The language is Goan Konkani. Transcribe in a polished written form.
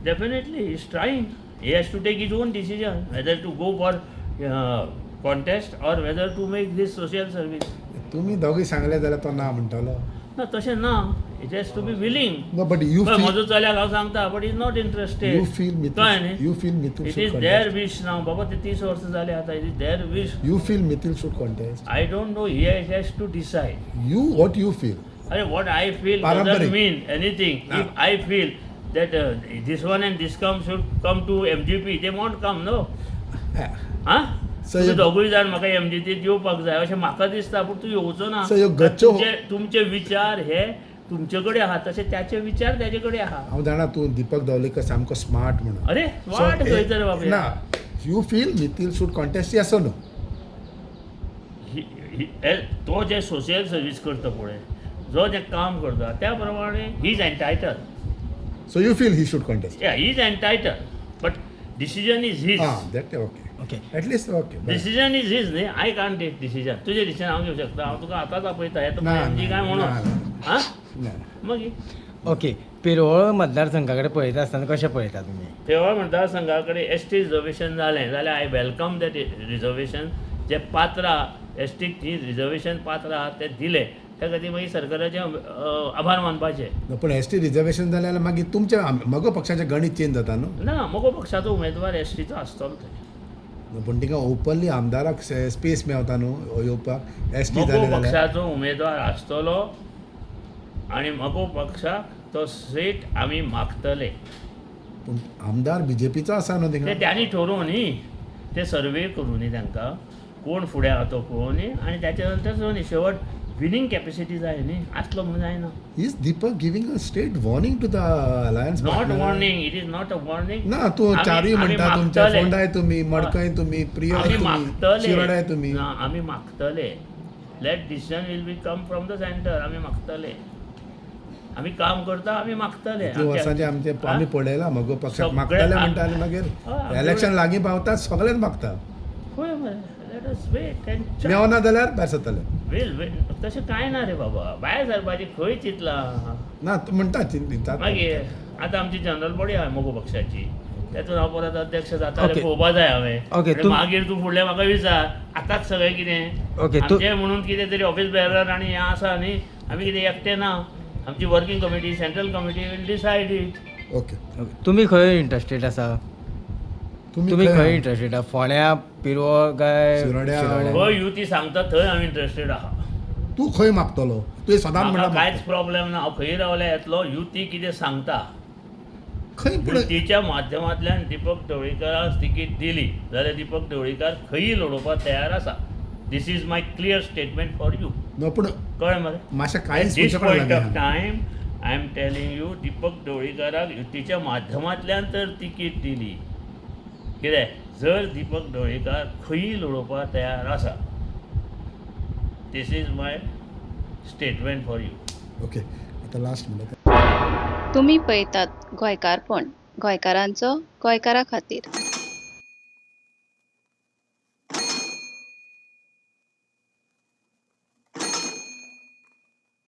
Definitely he's trying. He has to take his own decision whether to go for contest or whether to make this social service. तुमी दोगूय सांगले जाल्यार तो ना म्हणटलो. ना, तशें ना, it has to be willing. No, but you feel म्हजो चल्याक हांव सांगता, but is not interested. You feel Mitul, you feel Mitul It is their wish now बाबा. ते 30 वर्सां जाले आतां. It is their wish. You feel Mitul should contest? I don't know, he has to decide. You, what you feel? अरे, what I feel doesn't पारंपरिक. Mean anything. If I feel that this one and this come should come to MGP, they won't come, no. हा, तुमी दोगूय जाण म्हाका एमजीपीत येवपाक जाय अशें म्हाका दिसता, पूण तूं येवचो ना. So, ह्यो गच्चो- तुमचे विचार हे तुमचे कडेन आहा, तशें त्याचे विचार त्याचे कडेन आहा. हांव जाणा तूं दीपक दावलेकर सामको स्मार्ट म्हणून. अरे, वाट खंय तर बाबा. ना, you feel Mitul should contest, yes no? तो जे सोशल सर्वीस करता पळय, जो जें काम करता, त्या प्रमाणे he is entitled. So you feel he should contest? Yeah, he is entitled, but decision is his. Ah, that okay. At least okay. Decision is his न्ही. I can't take decision. तुजें डिसिजन हांव घेवंक शकता? हांव तुका आतांच आपयता, येता ना, एमजी काय ना, म्हणून. ना. आं. ना. मागीर. ओके, पिरवळ मतदारसंघा कडेन पळयता आसतना कशें पळयता तुमी? तेव्हा मतदारसंघा कडेन एस टी रिजर्वेशन जालें जाल्यार I welcome that reservation. जे पात्र एस टीक जी रिजर्वेशन पात्र आहा ते दिले, त्या खातीर मागीर सरकाराचे आभार मानपाचे. ना, पण एस टी रिजर्वेशन जालें जाल्यार मागीर तुमच्या मगो पक्षाचें गणीत चेंज जाता न्हू? ना, मगो पक्षाचो उमेदवार एस टीचो आसतलो थंय. पूण थिंगा ओपनली आमदाराक स्पेस मेवता न्हू येवपाक, एस टी मगो जालें जाल्यार? पक्षाचो उमेदवार आसतलो आनी मगो पक्षाक तो सीट आमी मागतले. पूण आमदार बीजेपीचो आसा न्हू ते थिंगा? त्यांनी ठरोवं न्ही, ते सर्वे करूं न्ही, तांकां कोण फुडें आहा तो पळोवनी आनी त्याच्या नंतर न्ही शेवट विनींग कॅपेसिटी जाय न्ही, आसलो म्हणून जायना. Is Deepak giving a straight warning to the alliance? Not warning, it is not a warning. ना, तूं चारूय म्हणटा तुमच्या, फोंडाय तुमी, मडकय तुमी, प्रियोळ आमी तुमी, मागतले. शिरोडाय तुमी. ना, आमी मागतले. Let decision will be come from the center. आमी मागतले, आमी काम करता, आमी मागतले. इतलीं वर्सांचे आमचे आमी पळयला, मगो पक्षाक मागतले म्हणटा आनी मागीर हय, इलेक्शन लागीं पावता, सगळेच मागता. खंय मरे, let us wait and मेवना जाल्यार भायर सरतले. वेल, तशें कांय ना रे बाबा, भायर सरपाचें खंय चिंतलां? ना, तूं म्हणटा चिंता. मागीर आतां आमची जनरल बॉडी आहा मगो पक्षाची, तेतून हांव परत अध्यक्ष जाता पळोवपा जाय हांवें. आनी मागीर तूं फुडलें म्हाका विचार. आतांच सगळें कितें आमचें म्हणून कितें तरी ऑफिस बेरर आनी हें आसा न्ही, आमी कितें एकटे ना. आमची working committee, central committee will decide it. Okay. Okay, तुमी खंय इंट्रस्टेड आसा? तुमी खंय इंट्रस्टेड आसा, फोंड्या, पिरवळ काय शिरोड्या? शिरोड्या? खंय युती सांगता थंय हांव इंट्रस्टेड आहा. तूं खंय मागतलो? तुवें सदांच म्हाका म्हणलां. कांयच प्रॉब्लेम ना, हांव खंय रावल्यार येतलो. युती कितें सांगता खंय पूण? युतीच्या माध्यमांतल्यान दीपक ढवळीकाराक तिकीट दिली जाल्यार दीपक ढवळीकार खंयी लडोवपाक तयार आसा. This is my clear statement for you. No, पूण कळ्ळें मरे? मातशें कांयच this तुमचे कडेन पॉयंट ऑफ लागना. Time I am telling you, Deepak ढवळीकाराक युतीच्या माध्यमांतल्यान तर तिकीट दिली कितें जर दीपक ढवळीकार खंयी लडोवपाक तयार आसा. This is my statement for you. Okay, आतां लास्ट म्हणटा. तुमी पळयतात गोंयकारपण, गोंयकारांचो गोंयकारा खातीर.